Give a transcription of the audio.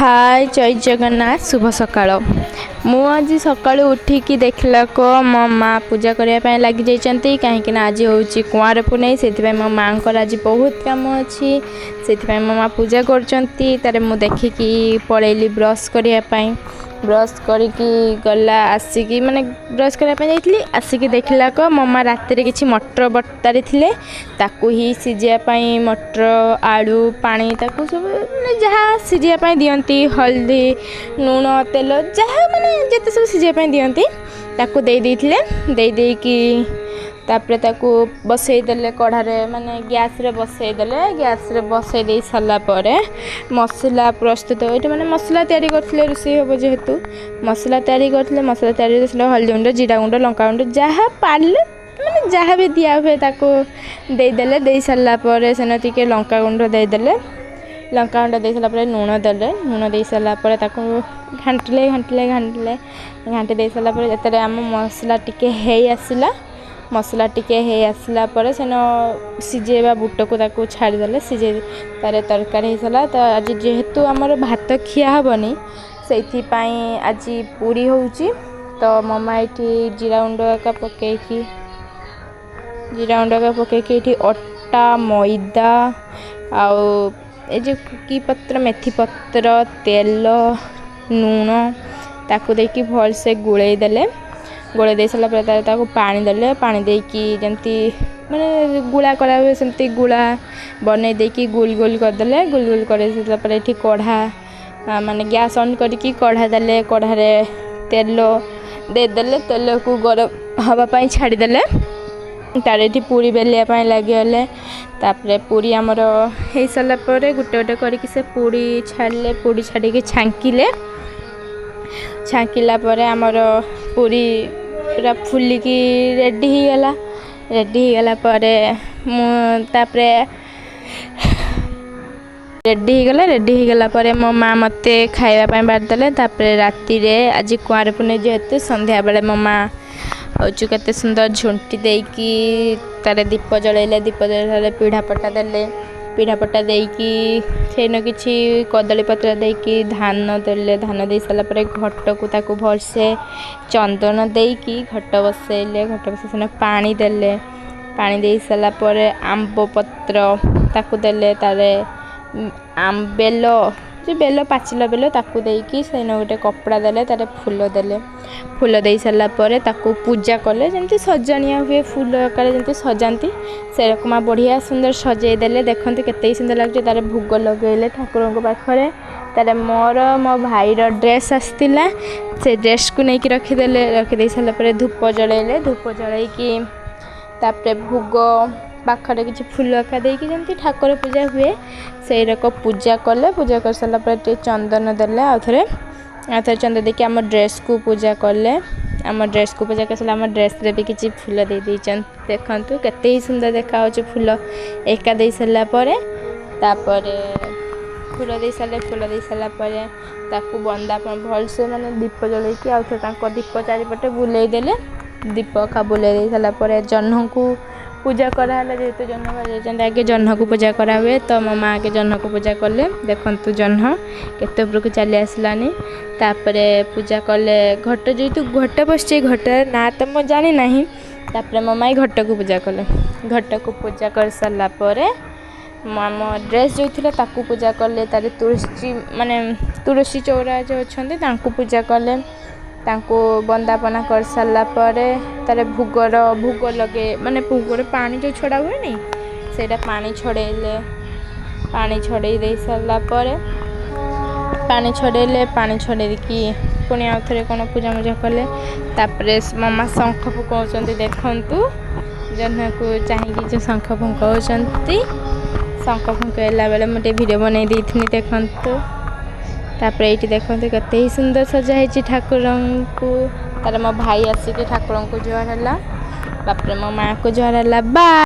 ହାଏ, ଜୟ ଜଗନ୍ନାଥ, ଶୁଭ ସକାଳ। ମୁଁ ଆଜି ସକାଳୁ ଉଠିକି ଦେଖିଲାକୁ ମୋ ମା ପୂଜା କରିବା ପାଇଁ ଲାଗିଯାଇଛନ୍ତି, କାହିଁକିନା ଆଜି ହେଉଛି କୁଆଁର ପୁନେଇ। ସେଥିପାଇଁ ମୋ ମାଆଙ୍କର ଆଜି ବହୁତ କାମ ଅଛି, ସେଥିପାଇଁ ମୋ ମା ପୂଜା କରୁଛନ୍ତି। ତାରେ ମୁଁ ଦେଖିକି ପଳେଇଲି ବ୍ରସ୍ କରିବା ପାଇଁ। ବ୍ରସ୍ କରିକି ଗଲା ଆସିକି, ମାନେ ବ୍ରସ୍ କରିବା ପାଇଁ ଯାଇଥିଲି, ଆସିକି ଦେଖିଲାକ ମୋ ମା ରାତିରେ କିଛି ମଟର ବତାରି ଥିଲେ, ତାକୁ ହିଁ ସିଝେଇବା ପାଇଁ ମଟର, ଆଳୁ, ପାଣି, ତାକୁ ସବୁ ମାନେ ଯାହା ସିଝେଇବା ପାଇଁ ଦିଅନ୍ତି, ହଳଦୀ, ଲୁଣ, ତେଲ, ଯାହା ମାନେ ଯେତେ ସବୁ ସିଝେଇବା ପାଇଁ ଦିଅନ୍ତି, ତାକୁ ଦେଇ ଦେଇଥିଲେ। ଦେଇ ଦେଇକି ତାପରେ ତାକୁ ବସେଇ ଦେଲେ କଢ଼ାରେ, ମାନେ ଗ୍ୟାସ୍ରେ ବସେଇ ଦେଲେ। ଗ୍ୟାସ୍ରେ ବସେଇ ଦେଇ ସାରିଲା ପରେ ମସଲା ପ୍ରସ୍ତୁତ, ଏଇଠି ମାନେ ମସଲା ତିଆରି କରିଥିଲେ। ରୋଷେଇ ହେବ ଯେହେତୁ ମସଲା ତିଆରି କରିଥିଲେ। ମସଲା ତିଆରି କରିଥିଲେ, ହଳଦୀ ଗୁଣ୍ଡ, ଜିରା ଗୁଣ୍ଡ, ଲଙ୍କା ଗୁଣ୍ଡ, ଯାହା ପାରିଲେ, ମାନେ ଯାହା ବି ଦିଆ ହୁଏ ତାକୁ ଦେଇଦେଲେ। ଦେଇ ସାରିଲା ପରେ ସେନ ଟିକେ ଲଙ୍କା ଗୁଣ୍ଡ ଦେଇଦେଲେ। ଲଙ୍କା ଗୁଣ୍ଡ ଦେଇ ସାରିଲା ପରେ ଲୁଣ ଦେଲେ। ଲୁଣ ଦେଇ ସାରିଲା ପରେ ତାକୁ ଘାଣ୍ଟିଲେ, ଘାଣ୍ଟିଲେ, ଘାଣ୍ଟିଲେ। ଘାଣ୍ଟି ଦେଇ ସାରିଲା ପରେ ଯେତେବେଳେ ଆମ ମସଲା ଟିକେ ହେଇ ଆସିଲା, ମସଲା ଟିକେ ହେଇ ଆସିଲା ପରେ ସେନ ସିଝେଇବା ବୁଟକୁ ତାକୁ ଛାଡ଼ିଦେଲେ। ସିଝେଇ ତାରେ ତରକାରୀ ହେଇସାରିଲା। ତ ଆଜି ଯେହେତୁ ଆମର ଭାତ ଖିଆ ହେବନି, ସେଇଥିପାଇଁ ଆଜି ପୁରୀ ହେଉଛି। ତ ମମା ଏଇଠି ଜିରା ଗୁଣ୍ଡ ଏକା ପକେଇକି, ଜିରା ଗୁଣ୍ଡ ଏକା ପକେଇକି ଏଇଠି ଅଟା, ମଇଦା ଆଉ ଏ ଯେଉଁ କି ପତ୍ର, ମେଥି ପତ୍ର, ତେଲ, ଲୁଣ ତାକୁ ଦେଇକି ଭଲସେ ଗୋଳେଇ ଦେଲେ। ଗୋଳେଇ ଦେଇ ସାରିଲା ପରେ ତାକୁ ପାଣି ଦେଲେ। ପାଣି ଦେଇକି ଯେମିତି ମାନେ ଗୁଳା କରାହୁଏ, ସେମିତି ଗୁଳା ବନେଇ ଦେଇକି ଗୋଲ ଗୋଲ କରିଦେଲେ। ଗୋଲ ଗୋଲ କରି ସାରିଲା ପରେ ଏଠି କଢ଼ା, ମାନେ ଗ୍ୟାସ୍ ଅନ୍ କରିକି କଢ଼ା ଦେଲେ। କଢ଼ାରେ ତେଲ ଦେଇଦେଲେ, ତେଲକୁ ଗରମ ହେବା ପାଇଁ ଛାଡ଼ିଦେଲେ। ତାର ଏଠି ପୁରୀ ବେଲିବା ପାଇଁ ଲାଗିଗଲେ। ତାପରେ ପୁରୀ ଆମର ହେଇସାରିଲା ପରେ ଗୋଟେ ଗୋଟେ କରିକି ସେ ପୁରୀ ଛାଡ଼ିଲେ। ପୁରୀ ଛାଡ଼ିକି ଛାଙ୍କିଲେ। ଛାଙ୍କିଲା ପରେ ଆମର ପୁରୀ ପୁରା ଫୁଲିକି ରେଡ଼ି ହେଇଗଲା। ରେଡ଼ି ହେଇଗଲା ପରେ ମୁଁ ତାପରେ ରେଡ଼ି ହେଇଗଲା। ରେଡ଼ି ହେଇଗଲା ପରେ ମୋ ମା' ମୋତେ ଖାଇବା ପାଇଁ ବାଢ଼ିଦେଲେ। ତାପରେ ରାତିରେ ଆଜି କୁଆଁର ପୁନେଇ ଯେହେତୁ, ସନ୍ଧ୍ୟାବେଳେ ମୋ ମା' ହେଉଛି କେତେ ସୁନ୍ଦର ଝୁଣ୍ଟି ଦେଇକି ତାର ଦୀପ ଜଳେଇଲେ। ଦୀପ ଜଳେଇଲେ, ପିଢ଼ା ପଟା ଦେଲେ। ପିଢ଼ା ପଟା ଦେଇକି ସେଇନ କିଛି କଦଳୀ ପତ୍ର ଦେଇକି ଧାନ ଦେଲେ। ଧାନ ଦେଇ ସାରିଲା ପରେ ଘଟକୁ ତାକୁ ଭଲସେ ଚନ୍ଦନ ଦେଇକି ଘଟ ବସେଇଲେ। ଘଟ ବସେଇ ସାରିଲା ପାଣି ଦେଲେ। ପାଣି ଦେଇ ସାରିଲା ପରେ ଆମ୍ବ ପତ୍ର ତାକୁ ଦେଲେ। ତାରେ ବେଲ, ଯେଉଁ ବେଲ, ପାଚିଲା ବେଲ, ତାକୁ ଦେଇକି ସେଇନ ଗୋଟେ କପଡ଼ା ଦେଲେ। ତାରେ ଫୁଲ ଦେଲେ। ଫୁଲ ଦେଇ ସାରିଲା ପରେ ତାକୁ ପୂଜା କଲେ। ଯେମିତି ସଜାଣିଆ ହୁଏ, ଫୁଲ ଆକାରରେ ଯେମିତି ସଜାନ୍ତି, ସେରକମା ବଢ଼ିଆ ସୁନ୍ଦର ସଜେଇ ଦେଲେ। ଦେଖନ୍ତୁ କେତେ ସୁନ୍ଦର ଲାଗୁଛି। ତାର ଭୋଗ ଲଗେଇଲେ ଠାକୁରଙ୍କ ପାଖରେ। ତାରେ ମୋର ମୋ ଭାଇର ଡ୍ରେସ୍ ଆସିଥିଲା, ସେ ଡ୍ରେସ୍କୁ ନେଇକି ରଖିଦେଲେ। ରଖିଦେଇ ସାରିଲା ପରେ ଧୂପ ଜଳେଇଲେ। ଧୂପ ଜଳେଇକି ତାପରେ ଭୋଗ ପାଖରେ କିଛି ଫୁଲ ଏକା ଦେଇକି ଯେମିତି ଠାକୁର ପୂଜା ହୁଏ, ସେଇରକ ପୂଜା କଲେ। ପୂଜା କରିସାରିଲା ପରେ ଟିକେ ଚନ୍ଦନ ଦେଲେ। ଆଉ ଥରେ ଚନ୍ଦନ ଦେଇକି ଆମ ଡ୍ରେସ୍କୁ ପୂଜା କଲେ। ଆମ ଡ୍ରେସ୍କୁ ପୂଜା କରିସାରିଲା, ଆମ ଡ୍ରେସ୍ରେ ବି କିଛି ଫୁଲ ଦେଇ ଦେଇଛନ୍ତି। ଦେଖନ୍ତୁ କେତେ ସୁନ୍ଦର ଦେଖାହେଉଛି ଫୁଲ ଏକା ଦେଇ ସାରିଲା ପରେ। ତାପରେ ଫୁଲ ଦେଇ ସାରିଲେ। ଫୁଲ ଦେଇ ସାରିଲା ପରେ ତାକୁ ବନ୍ଦାପନା ଭଲସେ, ମାନେ ଦୀପ ଜଳେଇକି ଆଉ ଥରେ ତାଙ୍କ ଦୀପ ଚାରିପଟେ ବୁଲେଇ ଦେଲେ। ଦୀପ ଏକା ବୁଲେଇ ଦେଇ ସାରିଲା ପରେ ଜହ୍ନକୁ ପୂଜା କରାହେଲା। ଯେହେତୁ ଜହ୍ନ ଯାଇଛନ୍ତି, ଆଗେ ଜହ୍ନକୁ ପୂଜା କରାହୁଏ। ତ ମୋ ମା' ଆଗେ ଜହ୍ନକୁ ପୂଜା କଲେ। ଦେଖନ୍ତୁ ଜହ୍ନ କେତେ ଉପରକୁ ଚାଲି ଆସିଲାନି। ତାପରେ ପୂଜା କଲେ ଘଟ। ଯେହେତୁ ଘଟ ବସିଛି, ଘଟର ନାଁ ତ ମୁଁ ଜାଣିନାହିଁ। ତାପରେ ମୋ ମାଇଁ ଘଟକୁ ପୂଜା କଲେ। ଘଟକୁ ପୂଜା କରିସାରିଲା ପରେ ଆମ ଡ୍ରେସ୍ ଯେଉଁ ଥିଲା ତାକୁ ପୂଜା କଲେ। ତାରେ ତୁଳସୀ, ମାନେ ତୁଳସୀ ଚଉରା ଯେଉଁ ଅଛନ୍ତି, ତାଙ୍କୁ ପୂଜା କଲେ। ତାଙ୍କୁ ବନ୍ଦାପନା କରିସାରିଲା ପରେ ତାର ଭୋଗର ଭୋଗ ଲଗେଇ, ମାନେ ଭୋଗର ପାଣି ଯେଉଁ ଛଡ଼ା ହୁଏନି, ସେଇଟା ପାଣି ଛଡ଼େଇଲେ। ପାଣି ଛଡ଼େଇ ଦେଇ ସାରିଲା ପରେ ପାଣି ଛଡ଼େଇଲେ। ପାଣି ଛଡ଼େଇକି ପୁଣି ଆଉ ଥରେ କ'ଣ ପୂଜା ମୂଜା କଲେ। ତାପରେ ମାମା ଶଙ୍ଖ ଫୁଙ୍କଉଛନ୍ତି। ଦେଖନ୍ତୁ ଜହ୍ନକୁ ଚାହିଁକି ଯେଉଁ ଶଙ୍ଖ ଫୁଙ୍କଉଛନ୍ତି। ଶଙ୍ଖ ଫୁଙ୍କେଇଲା ବେଳେ ମୁଁ ଟିକେ ଭିଡ଼ିଓ ବନେଇ ଦେଇଥିଲି, ଦେଖନ୍ତୁ। ତାପରେ ଏଇଠି ଦେଖନ୍ତୁ କେତେ ସୁନ୍ଦର ସଜା ହେଇଛି ଠାକୁରଙ୍କୁ। ତାପରେ ମୋ ଭାଇ ଆସିକି ଠାକୁରଙ୍କୁ ଜୁହାର ହେଲା। ତାପରେ ମୋ ମାଆକୁ ଜୁହାର ହେଲା ବା।